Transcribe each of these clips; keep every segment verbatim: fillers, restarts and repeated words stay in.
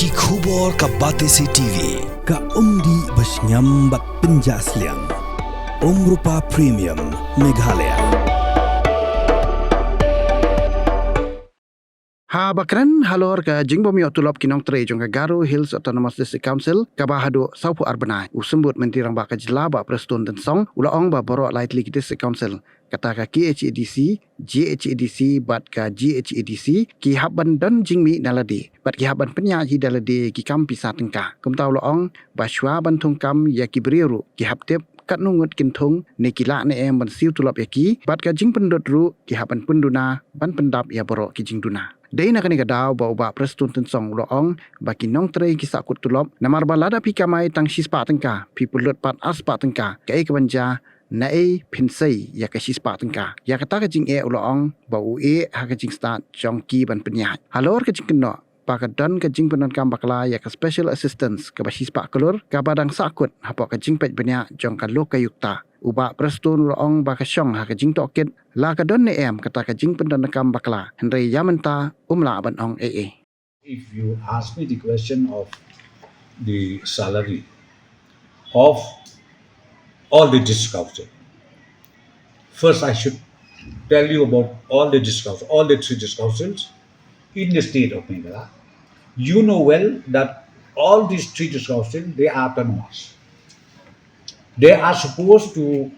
Ki khubor ka Batesi T V, ka umdih ba shngiam bad pynjah sliang. Umrupa Premium, Meghalaya. Ha ba kren halor ka jingbym ïoh tulop ki nongtrei jong ka Garo Hills Autonomous District Council kaba haduh sawphew ar bnai, u Symbud Myntri Rangbah ka jylla Bah Prestone Tynsong u la ong ba baroh lai tylli ki District Council, kata ka K H A D C, J H A D C bad ka G H A D C, ki hap ban don jingmih na lade bad ki hap ban pynïaid hi da lade ki kam pisa tyngka. Kumta u la ong ba shuwa ban thung kam ïa ki briew ruh ki hap tip katno ngut kin thung ne ki lah ne em ban siew tulop ïa ki, bad ka jingpynlut ruh ki hap ban pynduna ban pyndap ïa baroh ki jingduna. Dei na kane ka daw ba u Bah Prestone Tynsong u la ong ba ki nongtrei ki sahkut tulop, namar ba lada phi kamai tang shispah tyngka, phi pynlut pat arspah tyngka, kaei kaban jia, naei phin sei ïa ka shispah tyngka. Ïa kata ka jingeh u la ong ba u ïeh ha ka jingstad jong ki ban pynïaid. Halor ka jingkynnoh ba ka don ka jingpyndonkam bakla ïa ka Special Assistance kaba shispah klur kaba dang sahkut hapoh ka jingpeit bniah jong ka Lokayukta, u Bah Prestone u la ong ba ka shong ha ka jingtohkit la ka don ne em kata ka jingpyndonkam bakla, hynrei ïa mynta um lah ban ong ei ei. If you ask me the question of the salary of all the district council, first I should tell you about all the district council, all the three district councils in the state of Meghalaya. You know well that all these three district councils, they are autonomous. They are supposed to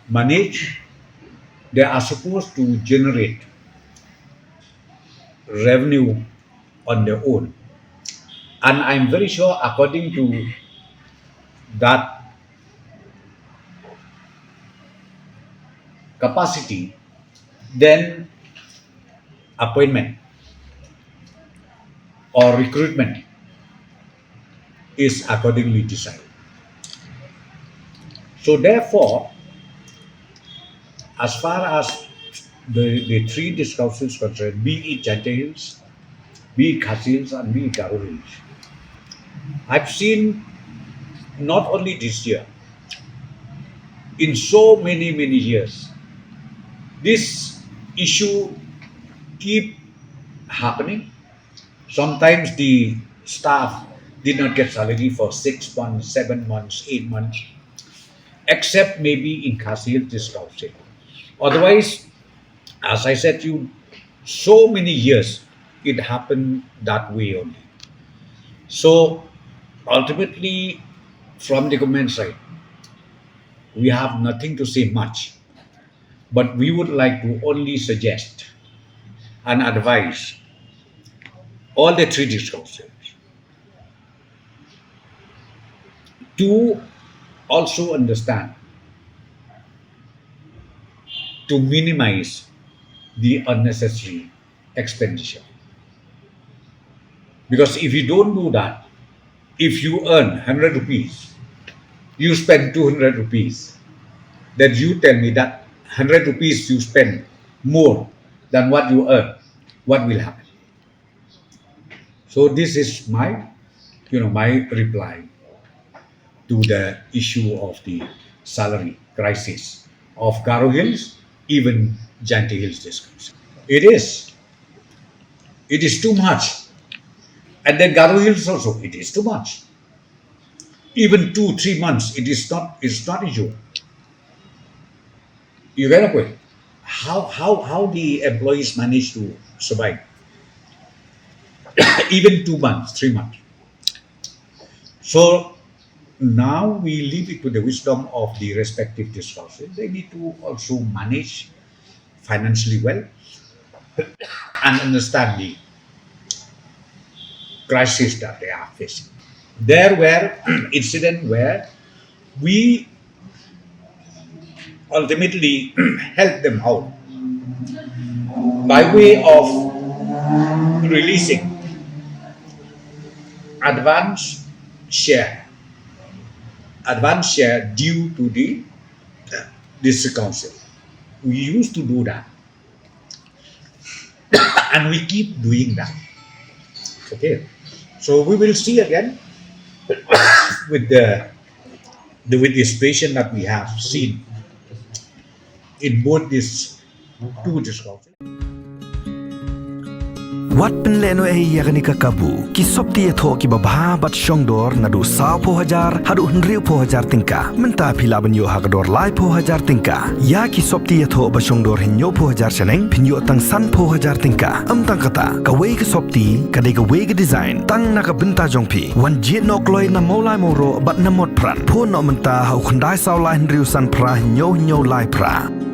manage, they are supposed to generate revenue on their own. And I'm very sure, according to that capacity, then appointment or recruitment is accordingly decided. So therefore, as far as the, the three district councils concerned, be it Jaintia Hills, be it Khasi Hills, and be it Garo Hills, I've seen, not only this year, in so many, many years, this issue keep happening. Sometimes the staff did not get salary for six months, seven months, eight months, except maybe in Khasi Hills District Council. Otherwise, as I said to you, so many years it happened that way only. So ultimately, from the government side, we have nothing to say much, but we would like to only suggest and advise all the three district councils to also understand, to minimize the unnecessary expenditure. Because if you don't do that, if you earn hundred rupees, you spend two hundred rupees, then you tell me that hundred rupees you spend more than what you earn, what will happen? So this is my, you know, my reply to the issue of the salary crisis of Garo Hills, even Jaintia Hills District. It is. It is too much. And then Garo Hills also, it is too much. Even two, three months, it is not, it's not issue. You get a point? How, how, how the employees manage to survive? Even two months, three months. So now we leave it to the wisdom of the respective district council. They need to also manage financially well and understand the crisis that they are facing. There were incidents where we ultimately help them out by way of releasing advance share, advance share due to the district council. We used to do that, and we keep doing that. Okay, so we will see again with the, the, with the situation that we have seen in both these two districts. Wat pynlehnohei ïa kane ka kabu. Ki sopti ïathoh kiba bha bad shongdor naduh sawphew hajar haduh hynriewphew hajar tyngka. Mynta phi lah ban ïoh ha ka dor laiphew hajar tyngka. Ïa ki sopti ïathoh ba shongdor hynñiewphew hajar shaneng phin ïoh tang sanphew hajar tyngka. Ym tang kata, kawei ka sopti ka dei kawei ka design tang na ka bynta jong phi. Wan jied noh kloi na Mawlai Mawroh bad na Motphran. Phone noh mynta ha u khyndai saw lai hynriew san phra hynñiew hynñiew lai phra.